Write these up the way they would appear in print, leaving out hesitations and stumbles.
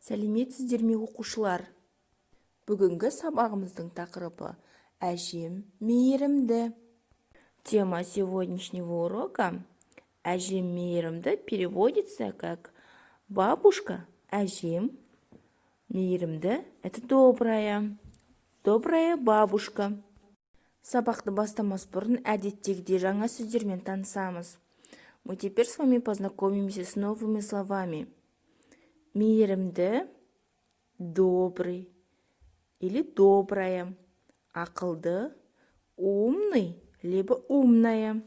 Сәлеметсіздер ме, оқушылар! Бүгінгі сабағымыздың тақырыбы: «Әжем мейірімді». Тема сегодняшнего урока: «Әжем мейірімді» переводится как бабушка, әжем, мейірімді — это добрая, добрая бабушка. Сабақты бастамас бұрын әдеттегідей жаңа сөздермен танысамыз. Мы теперь с вами познакомимся с новыми словами. Мейірімді — добрый или добрая, ақылды — умный либо умная,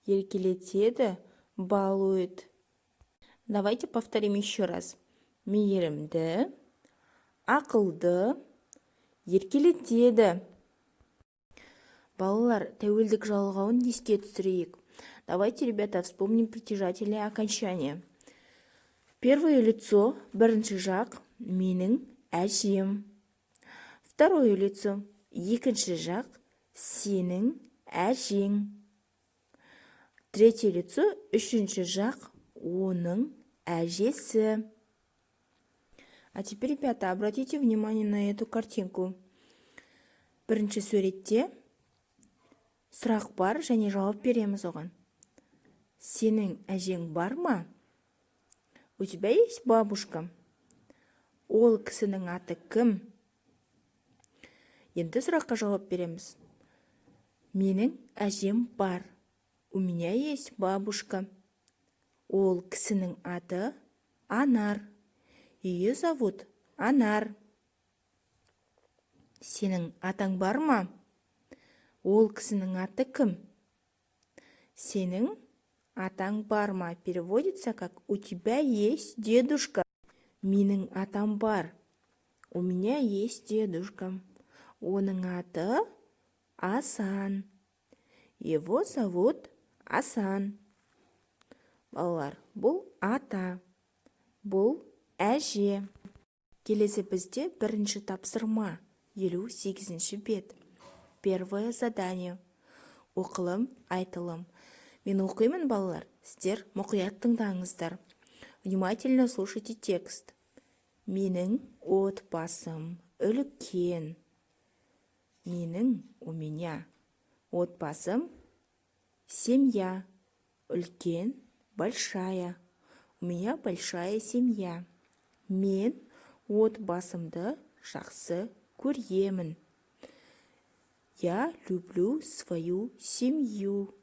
еркелетеді — балует. Давайте повторим еще раз: мейірімді, ақылды, еркелетеді. Балалар, тәуелдік жалғауын еске түсірейік. Давайте, ребята, вспомним притяжательное окончание. Первое лицо, бірінші жақ: менің әжем. Второе лицо, екінші жақ: сенің әжең. Третье лицо, үшінші жақ: оның әжесі. А теперь, ребята, обратите внимание на эту картинку. Бірінші суретте сұрақ бар және жауап береміз оған. Сенің әжең бар ма? У тебя есть бабушка? Ол кісінің аты кім? Енді сұраққа жауап береміз. Менің әжем бар. У меня есть бабушка. Ол кісінің аты Анар. Ее зовут Анар. Сенің атаң бар ма? Ол кісінің аты кім? «Сенің атаң бар ма» переводится как «У тебя есть дедушка?» Менің атам бар. У меня есть дедушка. Оның аты Асан. Его зовут Асан. Балалар, бұл ата, бұл әже. Келесі бізде бірінші тапсырма, 58-бет. Первое задание. Оқылым, айтылым. Мен оқимын, балалар, сіздер мұқият тыңдаңыздар. Внимательно слушайте текст. Менің отбасым үлкен. Менің — у меня, отбасым — семья, үлкен — большая. У меня большая семья. Мен отбасымды жақсы көремін. Я люблю свою семью.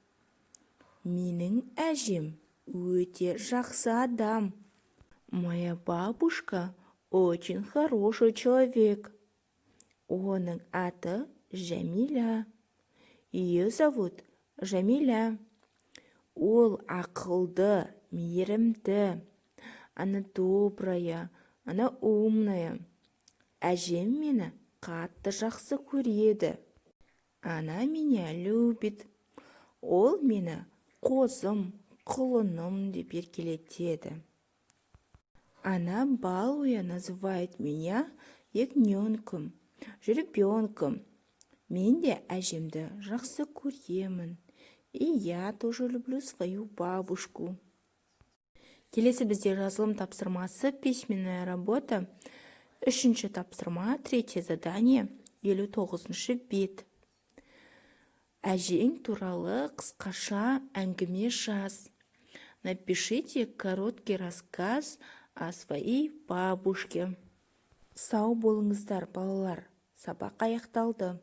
Менің әжем өте жақсы адам. Моя бабушка очень хороший человек. Оның аты Жәмила. Ее зовут Жамиля. Ол ақылды, мейірімді. Она добрая, она умная. Әжем мені қатты жақсы көреді. Она меня любит. Ол мені қозым, құлыным деп еркелетеді. Она, балуя, называет меня ягненком, жеребенком. Мен де әжемді жақсы көремін. И я тоже люблю свою бабушку. Келесі бізде жазылым тапсырмасы, письменная работа. Үшінші тапсырма, третье задание, 59-бет. Әжең туралы қысқаша әңгіме жаз. Напишите короткий рассказ о своей бабушке. Сау болыңыздар, балалар, сабақ аяқталды.